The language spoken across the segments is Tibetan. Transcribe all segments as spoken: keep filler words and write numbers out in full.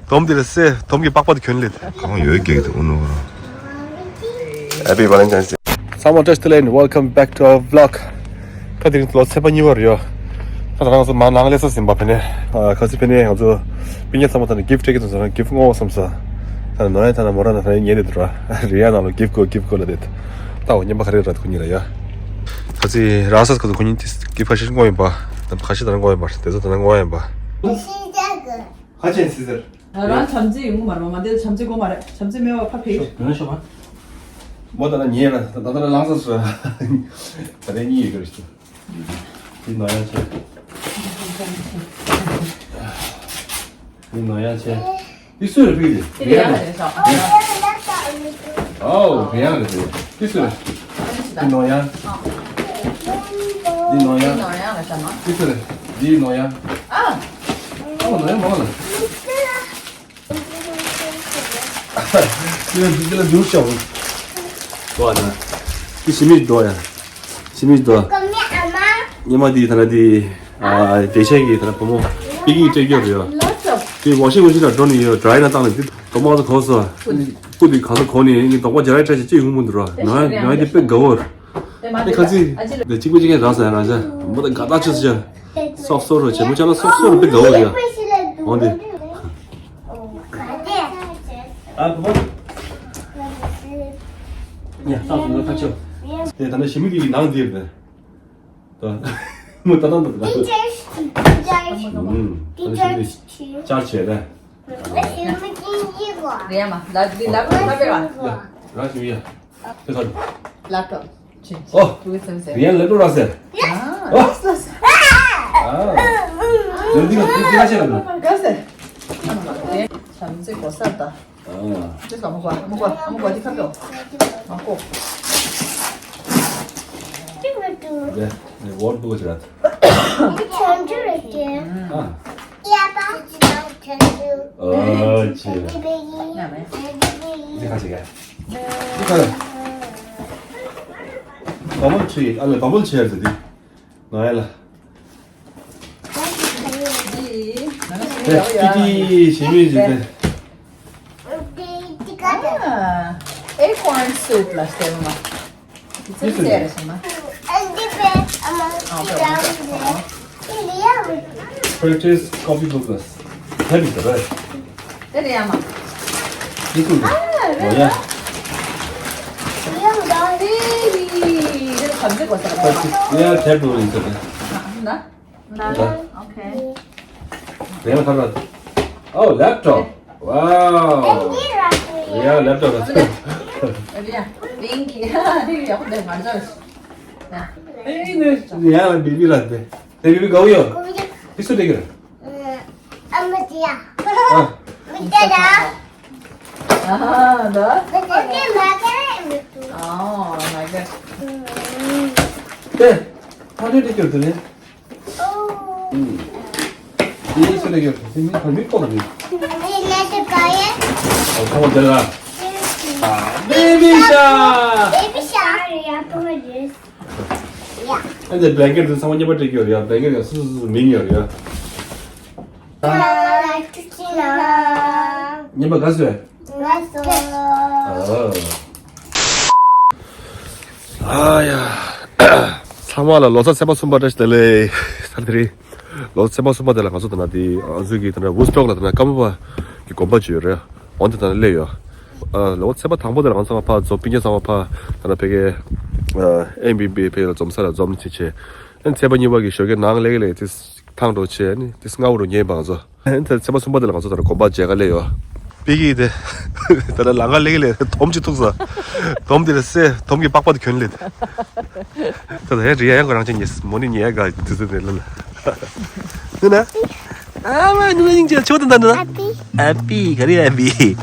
དོམ་དེ་ལ་སེ་དོམ་གྱི་པགས་པ་དེ་གྱོན་ལེད། གང་ཡོད་ཀྱི་འདུག་ཨུ་ནུ། Happy Valentine's Day. Someone touch the line. Welcome back to our vlog. ད་དེ་རིང་ལོ་ཚེས་པ་གཉིས་པ་རེད་ཡོ། ད་ང་ཚོ་མ་ནང་ལས་ས་ཟིན་པ་ཕེ་ནས། ཁ་སི་ཕེ་ནས་ང་ཚོ་སྤུན་ཀྱག་ཚང་མ་ད་ནས་gift སྤྲད་ཀྱི་འདུག་ཟེར་ན་gift བསྔོ་བསམ་ས། ད་ནོ་ཡ་ད་ན་མོ་ར་ན་ད་ནས་ཉན་ནས་འདུག་ར། རི་ཡ་ནང་ལོ་gift དགོས་gift དགོས་ལ་དེ། ད་འོ་ཉན་པ་ག་རེ་ར་ཁོ་གཉིས་ལ་ཡ། ཁ་སི་ར་ས་ཁ་སི་ཁོ་གཉིས་gift ཁ་ཤས་བསྔོ་ཡིན་པ། ཁ་ཤས་ད་ན་བསྔོ་ཡིན་པ་དེ་ཚོ་ད་ན་བསྔོ་ཡིན་པ། ཁ་ཆེན་སི་ཟེར། རང་བྱམས་བརྩེ་ཡོང་གི་མ་རེད་པ། མ་འདིར་བྱམས་བརྩེ་དགོས་མ་རེད། བྱམས་བརྩེ་མེད་པ་ཕ་ཕེ། ཤོག་ཡོང་ཤོག་པ། མོ་ད་ལྟ་ཉལ་ལ་ད་ལྟ་ལངས་ས་སོ། ད་ལྟ་གཉིད་ཡོད་གི་རེད། འདི་ནོ་ཡང་ཆེ། འདི་ནོ་ཡང་ཆེ། འདི་སུ་རེད་ཕི་འདི། འདི་རེད་ཡང་རེད་ཤག་ཨའོ་རེད་ཡང་རེད་འདི། འདི་སུ་རེད། འདི་ནོ་ཡང་། འདི་ནོ་ཡང་། འདི་ནོ་ཡང་ལ་ཤག་མ། འདི་སུ་རེད། འདི་ནོ་ཡང་། ཨ། ཨོ་ནོ་ཡང་མ་ལ། ཁྱེད་རང་ཁྱེད་རང་འདུག་ཤོག་འདུག་ཨ་ན། ཁྱེད་ཞི་མི་འདུག་ཡ། ཞི་མི་འདུག་ཉི་མ་འདི་ཐ་ན་འདི། ཨ། བདེ་ཆེན་གྱི་ཐ་ན་བུ་མོ། པི་ཀི་སྤྲད་རྒྱུ་རེད་ཡ། དེ་ཝ་ཤིང་མེ་ཤིན་ལ་འགྲོ་ནས་ཡོད་ཌ་རའི་ན་བཏང་ནས་འདི་དོ་མ་ཚོ་གོ་སོ། སྤུ་འདི་གང་ཚོ་གོ་ནས་ངས་དོག་པ་ཇ་རའི་སྤྲད་ཅིག་ཅིག་ཡོང་མི་འདུག་ར། ནང་ཡ་ནང་ཡ་འདི་དཔེ་དགའ་བོ། ཨེ་ཁ་ཚིག་འདི་གཅིག་པུ་གཅིག་ཁན་རག་ས་ཡ་རང་ཅག་མོ་ད་དགའ་ཐག་ཆོད་ས་ཅག་སོབ་སོབ་རོ་བྱེད་མོ་ཅག་ལ་སོབ་སོབ་རོ་དཔེ་དགའ་བོ་ཡ། འོང་དེ། ཨ་བུ་བུ། ཡ་ས་སུ་ན་ཁ་ཆོ། དེ་ད་ནི་ཞི་མི་དེ་ཡི་ནང་འདིར་དེ། ད། མོ་ད་ད་ད་ད། Teachers, teachers, ཨུམ། ད་ནི་ཞི་མི་དེ་teachers. ཅར་བྱས་རེད། རེད་ཡ་མ། ལ་ལ་ལ་ལ་ལ་ལ་རང་ཞུ་ཡ། དེ་ཁ་ལ་ལབ་ཀྲོབ་ཅི། ཨོ། དུ་སེམས་སེ། རེད་ཡ་ལེབ་ཀྲོབ་ར་སེ། ཨ། ཨོ། ལེབ་ཀྲོབ་དེ་དེ་ཁ་ཤས་ལ་ནོ། ར་སེ། དེ་བྱམས་བརྩེ་གོ་ས་ད། ཨ། དེ་ལ་མོ་གོ་མོ་གོ་མོ་གོ་དེ་ཁ་ཏོ། མ་གོ། དེ་དེ་ཝོར་དུ་གོ་ཅི་ར། ཨ། ཨ་ཅི། དེ་ཁ་ཅི་ག་འདི་ག་ལ། བ་མོ་ཆུ་ཡི་ཨ་ལ་བ་མོ་ཆུ་ཡར་ཟེར་འདི། ང་ཡ་ལ། ཏི་ཏི་ཞི་མི་ཟེར་ཏེ། Acorn soup ལ་སྟེར་མ། ཏི་ཏི་ཟེར་རེད་ཟེར་མ། Practice copy book ལ། ཐེབས་ཡོད་རེད། དེ་རེད་ཡ་མ། འདི་ཀུན་ཏུ། ཨ་རེད། འོ་ཡ། དེ་རེད་དེ་རེད་གམ་ཚེ་གོ་ས་རེད། ཡ་ཐེབས་འགྲོ་ཡིན་ཟེར་ཏེ། ན། ན། ད། ཨོ་ཁེ། རེད་ཡ་ཁ་ར། ཨོ་ལེབ་ཀྲོབ། ཝའོ། རེད་ཡ་ལེབ་ཀྲོབ་ར། རེད་ཡ། བིང་གི་ཡ་དེ་ཡག་པོ་འདུག་ང་ཚོ། ཨེ་ནས་ཡ་ལ་བི་བི་ར་དེ། དེ་བི་བི་གའུ་ཡོ། དེ་སུ་དེ་གི་ར། ཨ་མ་ཅི་ཡ། ཨ། མི་ཏྲ་ར། ཨ་ཧ་ད། ཨོ་ཏེ་མ་ཀ་རེ་མི་ཏུ། ཨོ་མའི་གོད། ཏེ། ཕ་རེ་རེ་གྱོད་དུ་ནི། ཨོ། དེ་སུ་རེ་གྱོད་དུ་ནི་ཕ་མི་ཀོ་ནི། མི་ལེ་ཏུ་ཀ་ཡེ། ཨོ་ཁོ་དེ་ལ། ཨ་བེ་བི་ཤ། བེ་བི་ཤ་རེ་ཡ་ཏུ་མ་ཇེས། ཨ་ནི་བྷ་ལེང་ཀེཊ་དེ་ཚང་མ་མཉམ་པོ་སྤྲད་ཀྱི་ཡོད་རེད་ཡ། བྷ་ལེང་ཀེཊ་ཡང་སོ་སོ་སོ་སོ་མིང་ཡོད་རེད་ཡ། མཉམ་པ་དགའ་སོ། དགའ་སོ། ཨ། ཨ་ཡ། ཚང་མ་ལ་ལོ་གསར་ཚེས་པ་གསུམ་པ་བཀྲ་ཤིས་བདེ་ལེགས། ད་དེ་རིང་ལོ་གསར་ཚེས་པ་གསུམ་པ་དེ་ལ་ང་ཚོ་ད་ན་དེ་ང་ཚོ་གི་ད་ན་ཝུ་སི་ཊོག་ལ་ད་ན་ཀརྨ་པ་གི་དགོན་པ་ཅིག་ཡོད་རེད། འོ་དེ་ད་ན་སླེབས་ཡོད། ཨ་ལོ་ཚེས་པ་དང་པོ་དེ་ལ་ང་ཚང་མ་ཕར་འཛོམས། སྤུན་ཀྱག་ཚང་མ་ཕར་ད་ན་ཕ་གིའི་ཨེ་བི་བི་ཕ་གི་ལ་འཛོམས་ས་ལ་འཛོམས་ནས་བྱས་བྱས། ཨ་ནི་ཚེས་པ་གཉིས་པ་གི་ཞོགས་ཀའི་ནང་སླེབས་ཀྱི་ལས་དེ་ཐང་འགྲོ་བྱས། ཨ་ནི་དེ་སྔ་པོ་རུ་ཉལ་བ་ང་ཚོ། ཨ་ནི་ཚེས་པ་གསུམ་པ་དེ་ལ་ང་ཚོ་ད་ན་དགོན་པ་མཇལ་ཁ་སླེབས་ཡོད། པི་ཀི་དེ་ད་ན་ལམ་ཁ་སླེབས་ཀྱི་ལས་དོམ་ཅིག་ཐུག་སོང་། དོམ་དེ་ལ་སེ་དོམ་གྱི་པགས་པ་དེ་གྱོན་སླེབས། ད་ད་ཧེ་རི་ཡ་ཡང་ཁོ་རང་ཅན་ཉེས་མོ་ནི་ཉེ་ཡ་ག་དུས་ཚོད་དེ་ལ་ལ། ནུ་ན། ཨ་མ་ནུ་ཡིན་ཅེ་ཆོ་དང་ད་ནུ་ན། ཨ་པི། ཨ་པི་ག་རེ་ཨ་པི།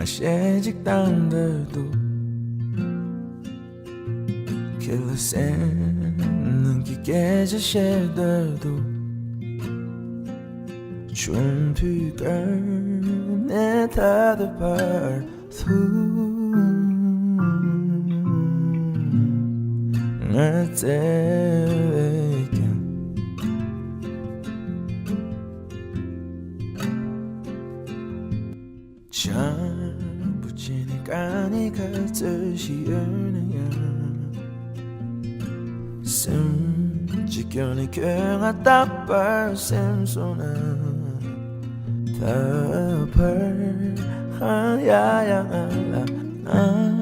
ཞེ་གཅིག་བཏང་འདོད་འདུག་ཁྱེད་ལ་སེམས་ནང་གི་སྐད་ཆ་བཤད་འདོད་འདུག་ཆུང་དུས་ཀ་ནས་ད་ལྟ་བར་དུ་ང་བརྩེ་བས་ཀྱང་། བྱམས་པོ་བྱས་ནས་ག་ནས་ག་ཚོད་ཞིག་ཡོད་ན་ཡང་། སེམས་ཀྱི་སྐྱོན་ནི་ཁྱོད་ང་རྟག་པར་སེམས་སོང་ན། ད་བར་ཧ་ཡ་ཡ་ང་ལ་ཨང་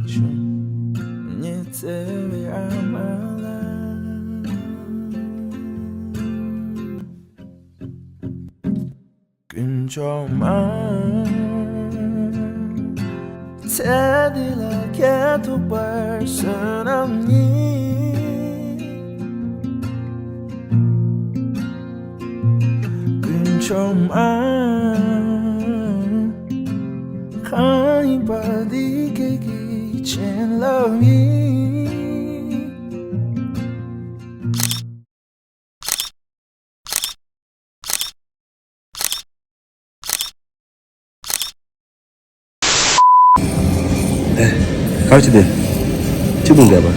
ཆུང་ཉི་ཚེ་བའི་ཨ་མ་ལ། དཀོན་མཆོག་མ། ཚེ་འདི་ལ་ཁྱེད་ཐུག་པར་བསོད་ནམས་ཡིན། དཀོན་མཆོག་མ། གང་ཡིན་པ་འདི་ཁྱེད་ཀྱི་བྱིན་རླབས་ཡིན། གར་ཅི་དེ། ཅི་དུང་བསྡད་པ།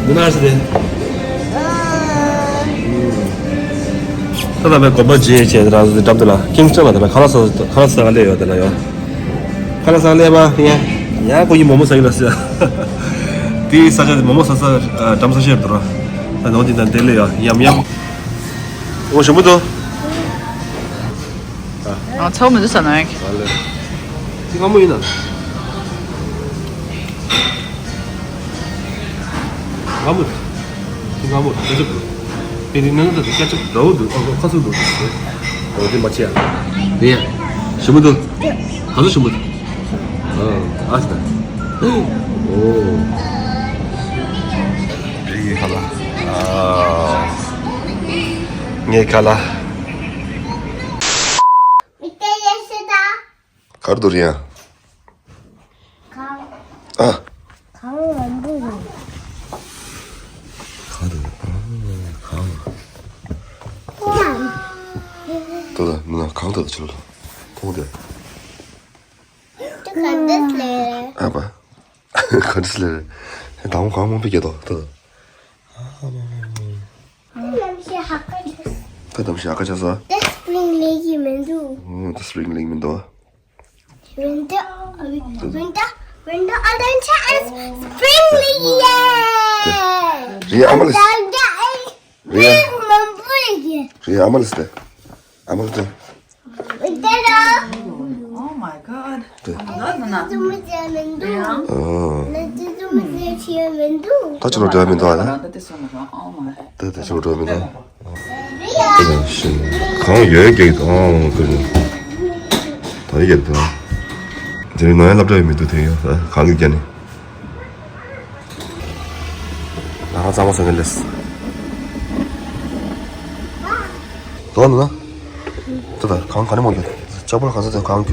འདི་ན་ཅི་དེ། ད་ལྟ་བའི་དགོན་པ་རྗེས་བྱས་རང་འགྲམ་དེ་ལ་ཀིང་སི་ཊོན་ལ་དེ་ལ་ཁ་ལག་ཟ་ཁ་ལག་ཟ་ག་སླེབས་ཡོད་དེ་ལ་ཡོད། ཁ་ལག་ཟ་སླེབས་པ་ཡ། ཡ་ཁོ་གཉིས་མོག་མོག་ཟ་གི་ལ་ཟེར། དེའི་ས་ཆ་དེ་མོག་མོག་ཟ་ས་འགྲམ་ས་ཤེར་དུ་ར། ད་ནོ་དེ་དང་དེ་ལས་ཡ་ཡམ་ཡམ། འོ་ཞིམ་པོ་འདུག་ཨ་ཚ་བོ་མི་འདུག་ཟ་ན་ཡང་། ཨ་ལེ། ཅི་སྔ་མོ་ཡིན་ན། སྔ་མོ། ཅི་སྔ་མོ་སྐད་ཆ་འདུག་དེ་རིང་ནང་དུ་སྐད་ཆ་འདྲ་བོ་འདུག་ཨ་ཁ་སུ་འདུག་འོ་དེ་མ་བྱེད་ཡ། དེ་ཡ། ཞིམ་པོ་འདུག་ག་ཚོད་ཞིམ་པོ་འདུག་ཨ་ཨ་ཅི་ད། འོ། རིའི་ཁ་ལ། ཨ། ངའི་ཁ་ལ། གར་འདུག་རེད་ཡ། ཨ། གར་འདུག་ཨ། གར། ཏོ་ད་མི་ན་གང་ཏོ་ད་ཆུ་ལ་ཐོང་ཏེ། ཨ་པ། ག་འདྲ་སི་ལེ་རེད། དང་པོ་གང་མང་པོ་སྐྱེ་ཏོ་ཏོ། ད་གནམ་གཤིས་ཧ་ཀ་ཆགས། ད་གནམ་གཤིས་ཧ་ཀ་ཆགས་སོ། ད་སི་པི་རིང་ལེགས་ཀྱི་མི་འདུག་ཨོ་ད་སི་པི་རིང་ལེགས་མི་འདུག Winter, winter, winter, orange and spring leaf. རེད་ཨ་མ་ལགས། རེད་ཨ་མ་ལགས་ཏེ། ཨ་མ་ལགས་ཏེ། Oh my god. ཏེ། ང་ཚོ་མི་ཚེ་མི་འདུག་ཨ། ང་ཚོ་མི་ཚེ་ཆེ་མི་འདུག་ད་ཁྱོད་རང་འགྲོ་ཡ་མི་འདུག་ཨ། ད་ད་ཁྱོད་རང་འགྲོ་ཡ་མི་འདུག་ཨ། ད་ད་ཞིག་འགྲོ་མི་འདུག་ཨ། ད་ད་ཞིག་གང་ཡོད་ཀྱི་ཨང་ཀི་ནི། ད་ཡོད་ཀྱི་ཨང་། དེ་རིང་ནང་ཡ་སློབ་གྲྭ་ཡོད་མི་འདུག་དེ་ཡོད་ཨ་གང་གི་རྒྱ་ནི། ང་རང་གཙང་མ་བཟོ་གི་ལས། དོ་ནི་ན། ད་ད་གང་ག་ནི་མོ་ཡོད། ལྕགས་པོ་ལ་གང་ས་དེ་གང་ཡོད།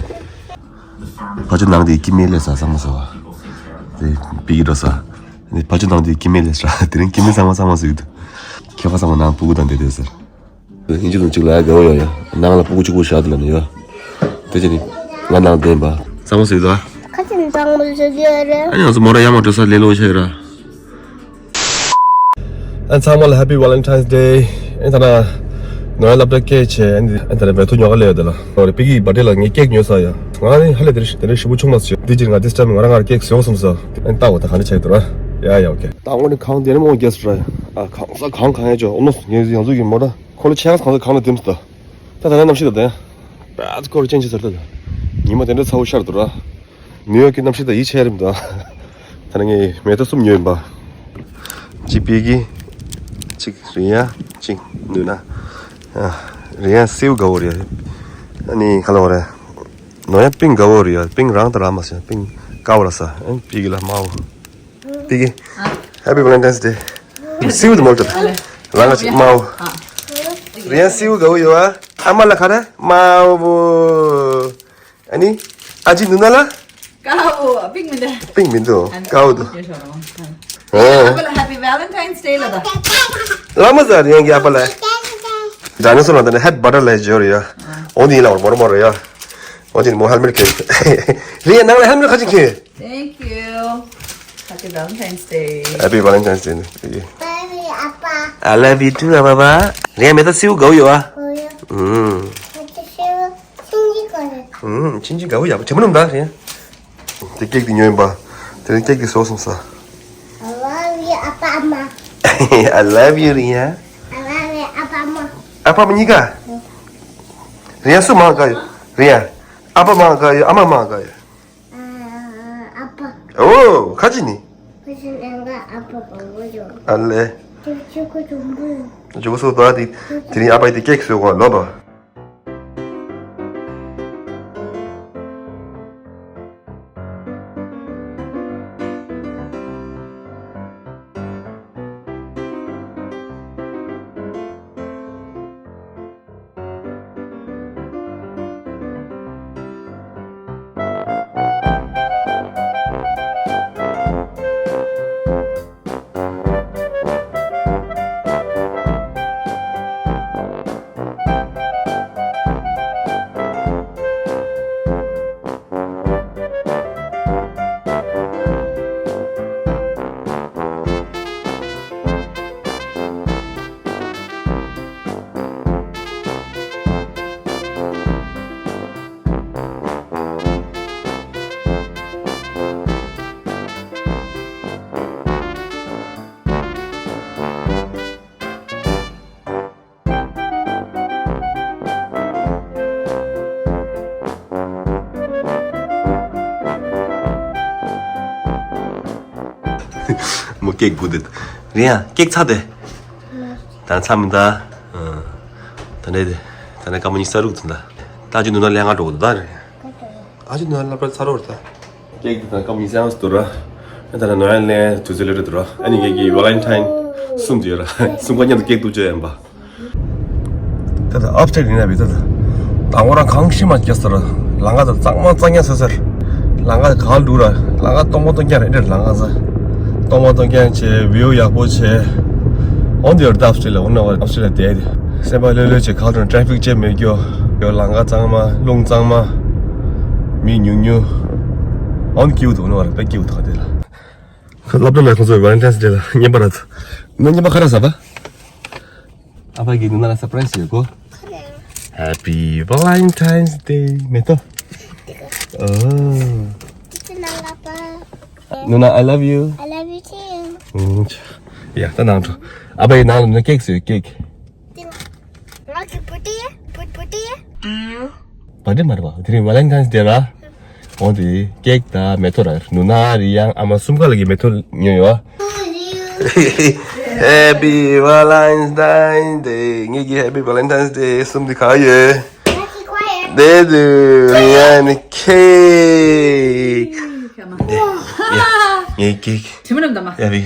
ཕ་ཆུ་ནང་དེ་ཀི་མེ་ལས་ས་གཙང་མ་བཟོ་བ། དེ་པི་གི་འགྲོ་ས། ཕ་ཆུ་ནང་དུ་ཀི་མེ་ལས་ར་དེ་རིང་ཀི་མེ་ཚང་མ་ཚང་མ་ཟིག་འདུག་ཁྱེད་ཁ་ཚང་མ་ནང་སྤུ་གུ་དང་བསྡད་བསྡད་ཟེར། ཨིན་ཇི་ལུང་གཅིག་ལ་ཡ་དགའ་བོ་ཡོད་ཡ། ནང་ལ་སྤུ་གུ་གཅིག་པོ་བཞག་འདུག་ལབ་ནས་ཡོད། དེ་བྱས་ནས་ང་ནང་བསྡད་པ། ཚང་མ་ཟིག་འདུག་ཁ་ཆེམས་གཙང་མ་བཟོ་རྒྱུ་རེད། ཨ་ནི་ང་ཚོ་མོ་ར་ཡ་མ་འགྲོ་ས་ལས་ལོ་ཆེ་ར། ཨ་ཚང་མ་ལ་Happy Valentine's Day། ཨེ་ད་ན་ནོ་ཡ་སློབ་གྲྭ་སྐད་ཆེ་ཨེ་ད་ན་བེ་ཐུ་ཉོ་ག་ལེ་ཡོད་དེ་ལ་ནོ་རེ་པི་གི་བར་ཌེ་ལ་ངས་ཀེག་ཉོས་ས་ཡ། ང་ནི་ཧ་ལས་དེ་རིང་དེ་རིང་ཞིབ་པོ་ཆུང་མ་སོ་འདི་ཅིར་ང་དིས་ཊེམ་ང་རང་ང་ཀེག་ཟོས་སོང་ས་ཨེ་ལྟ་འོ་ད་ག་ནི་ཆ་ཡི་དུ་ར། ཡ་ཡ་ཨོ་ཀེ། ད་ངོ་ནི་གང་དེ་ནི་མོ་རྒྱས་སུ་ར་ཡ། ཨ་གང་ས་གང་གང་ཡ་ཅོ་ཨོ་ནོ་ངས་ཡང་ཚུགས་ཀྱི་མོ་ད་ཁོ་ལ་ཆེ་ག་གང་ས་གང་ལ་དེམ་སུ་ད། ད་ད་ན་གནམ་གཤིས་ད་ད་ཡ། བད་ཁོ་ར་ཅན་ཆེ་ཟེར་ད་ད། ཉི་མ་དེ་འདྲ་ཚ་བོ་ཤར་དུ་ར། ནིའུ་ཡོག་གི་གནམ་གཤིས་དང་ཡིད་ཆེས་རིམ་དང་། ད་ནི་ངས་མེ་ཏོག་གསུམ་ཉོས་ཡིན་པ། གཅིག་པི་གི། གཅིག་རི་ཡ། གཅིག་ནུས་ན། རི་ཡ་སེའུ་དགའ་བོ་རེད། ཨ་ནི་ག་ལ་བ་རེད། ནོ་ཡ་པིང་དགའ་བོ་རེད་ཡ། པིང་རང་དང་རང་མ་ཟེར་པིང་དཀར་བ་ལ་ས། ཨ་ནི་པི་གི་ལ་དམར་བོ། པི་གི། Happy Valentine's Day། སེའུ་དུ་མོ་ལྟར། རང་ག་ཅིག་དམར་བོ། རི་ཡ་སེའུ་དགའ་བོ་ཡོད་ཨ། ཨ་མ་ལ་ག་རེ། མ་བུ། ཨ་ནི། ཨ་ཅེ་ནུ་ན་ལ། ཀའོ། པིང་མི་འདུག་པིང་མི་འདུག་ཀའོ་འདུག་ཨ་ནི་ཨ་ཕ་ལ་Happy Valentine's Day ལ་ད། ལ་མ་ཟ་རེ་ཡང་གི་ཨ་ཕ་ལ། ཌའི་ནོ་སོར་ལ་ད་ནི་ཧེཌ་བ་ཊར་ལ་ཇོ་རེ་ཡ། འོ་འདི་ལ་བོར་མོར་མོར་རེ་ཡ། འོ་འདི་ནི་མོ་ཧེལ་མེཊ་ཁེ། རེ་ཡ་ནང་ལ་ཧེལ་མེཊ་ཁ་ཅིག་ཁེ། Thank you. Happy Valentine's Day. Happy Valentine's Day. Love you, Appa. I love you too, Appa. རེད་མེ་ཏོག་སེའུ་དགའ་བོ་ཡོད་ཨ། དགའ་བོ་ཡོད། ཨུམ། མེ་ཏོག་སེའུ་ཆུང་ཆུང་དགའ་བོ་ཡོད། ཨུམ། ཆུང་ཆུང་དགའ་བོ་ཡོད་པ་ཆེ་མོ་ནམ་ད་རེད། དེ་ཀེག་དེ་ཉོས་ཡིན་པ། དེ་རིང་ཀེག་དེ་བཟོ་སོང་ས། I love you, Appa, Amma. I love you, རེད་ཡ། I love you, Appa, Amma. ཨ་ཕ་ཨ་མ་གཉིས་ཀ། རེད་ཡ་སུ་མང་ག་ཡོད། རེད་ཡ། ཨ་ཕ་མང་ག་ཡོད། ཨ་མ་མང་ག་ཡོད། ཨ་ཕ། ཨོ། ཁ་ཅིག་ནི། ཁ་ཅིག་ནང་ག་ཨ་ཕ་བ་བོ་ཡོད། ཨ་ལེ། ཅིག་ཅིག་ཁོ་ཆུང་བོ་ཡོད། ཇོ་སོ་ད་དེ། དེ་རིང་ཨ་ཕ་ཡི་དེ་ཀེག་བཟོས་གོ་ལོ་བ། མོ་ཀེག་བུ་དེ། རེད་ཡ་ཀེག་ཚ་དེ། ད་ཚ་མི་ད། ད་ནས་དེ། ད་ནས་ཀ་མོ་གཉིས་ས་རུག་ཐུན་ད། ད་ཅི་ནུ་ན་ལས་ང་འགྲོ་གི་འདུག་ད་རེད། ཨ་ཅེ་ནུ་ན་ལ་པར་ཚ་རོགས་རེད་ད། ཀེག་དེ་དང་ཀ་མོ་གཉིས་ས་ཡང་སུ་དུ་ར། ད་ནས་ནོ་ཡན་ལས་དུས་ཚོད་ལས་རེད་དུ་ར། ཨ་ནི་ངེད་ཀྱི་ཝ་ལེན་ཐའིན་གསུམ་དུ་ཡོད་ར། གསུམ་ཀ་མཉམ་དུ་ཀེག་ཏུ་བཅོས་ཡིན་པ། ད་ལྟ་ཨབ་སྟེར་ཡིན་ན་བི་ད་ལྟ་དང་པོ་རང་གང་ཤི་མ་སྐྱེས་ས་ར། ལང་ཀ་ད་གཙང་མ་གཙང་རྐྱང་ཟེར་ཟེར། ལང་ཀ་ག་ལ་འདུག་ར། ལང་ཀ་སྟོང་པ་སྟོང་རྐྱང་རེད་འདྲ་ལང་ཀ་ས། སྟོང་པ་སྟོང་རྐྱང་བྱས་བིའུ་ཡག་པོ་བྱས། འོན་ཏེ་ཡོད་ད་ཨབ་སྟེར་ལ་འོན་ན་བ་ཨབ་སྟེར་ལ་བསྡད་དེ། སེམས་པ་ལྷོད་ལྷོད་བྱས་ག་ལ་འགྲོ་ཊ་ཕིག་ཅེ་མེད་རྒྱུ། ཡོད་ལང་ཀ་གཙང་མ་རླུང་གཙང་མ། མི་ཉུང་ཉུང་། འོན་སྐྱིད་པོ་འདུག་ནོ་བ་ར་དཔེ་སྐྱིད་པོ་འདུག་དེ་ལ། སློབ་གྲྭ་ལ་ཁོང་ཚོས་ཝ་ལེན་ཐའིན་སི་ཌེ་ལ་རྔན་པ་རག་ཚོ། ནོ་རྔན་པ་ག་རེ་ཟ་བ། ཨ་ཕ་གིས་ནུ་ན་ལ་སར་པ་རའི་སི་ཡོད་གོ། Happy Valentine's Day མེ་ཏོག་ཨོ། ནུ་ན། I love you. I love you too. ཡ་ད་ནང་འགྲོ། ཨ་ཕ་ཡིས་ནང་ལ་ནི་ཀེག་བཟོས་ཀེག་ང་གི་བུ་ཏི་བུ་བུ་ཏི། བ་དེ་མ་རེད་པ། དེ་རིང་ཝ་ལེན་ཐའིན་སི་ཌེ་ར། འོ་དེ་ཀེག་དང་མེ་ཏོག་ར། ནུ་ན་རི་ཡང་ཨ་མ་གསུམ་ཀ་ལ་གི་མེ་ཏོག་ཉོས་ཡོད། Happy Valentine's Day. ངེད་ཀྱི་Happy Valentine's Day གསུམ་འདི་ག་ཡོད། དེ་དུ་ཡ་ནི་ཀེག་དེ་ཡ་ངའི་ཀེག་དེ་མིན་ནམ་ད་མ། ཡ་བི་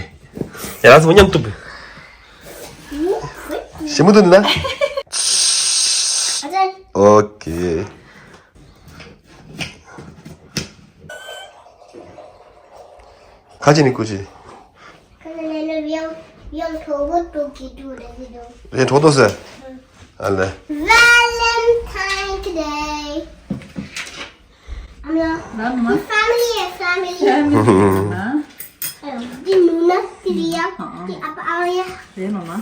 ཡ་ལ་སོ་མཉམ་དུ། ཞིམ་པོ་འདུག་ན། ཨོ་ཀེ། ཁ་ཅིག་ནི་ཀུ་ཅི། ཁ་ཅིག་ནི་ཡང་ཡང་གྲོགས་པོ་ཏོག་གི་ཏུ་རེ་གི་ཏུ། རེ་གྲོགས་ཏོག་ཟེར། ཨ་ལེ། Valentine today. I'm not. Mama. Family is family. Family. Huh? Di Nuna, di Ria, uh-uh. Di Apa Aria. Hey, Mama.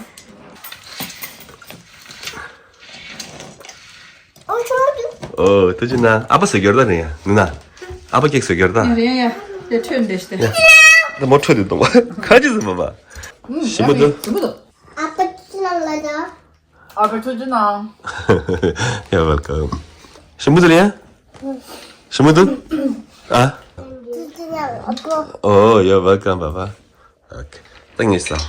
Oh, so do. ཨོ་ཐུགས་རྗེ་གནང་། ཨ་ཕ་བཟོས་རྒྱུར་ད་རེད་ཡ། ནུ་ན། ཨ་ཕ་ཀེག་བཟོས་རྒྱུར་ད། རེད་ཡ། དེ་ཁྲོད་འདྲེ་ཤི་དེ། ད་མོ་ཁྲོད་དུ་གཏོང་བ། ཁ་ཅིག་བཟོས་པ་བ། ཞིམ་པོ་འདུག་ཞིམ་པོ་འདུག་ཨ་ཕ་ཅི་ལ་ལ་ད། ཨ་ཕ་ཐུགས་རྗེ་གནང་། You're welcome. ཞིམ་པོ་འདུག་ལེ་ཡ། ཞིམ་པོ་འདུག་ཨ། ཐུགས་རྗེ་གནང་ཨ་ཕ། Oh, you're welcome, Papa. Okay. ད་ངས་ཟ།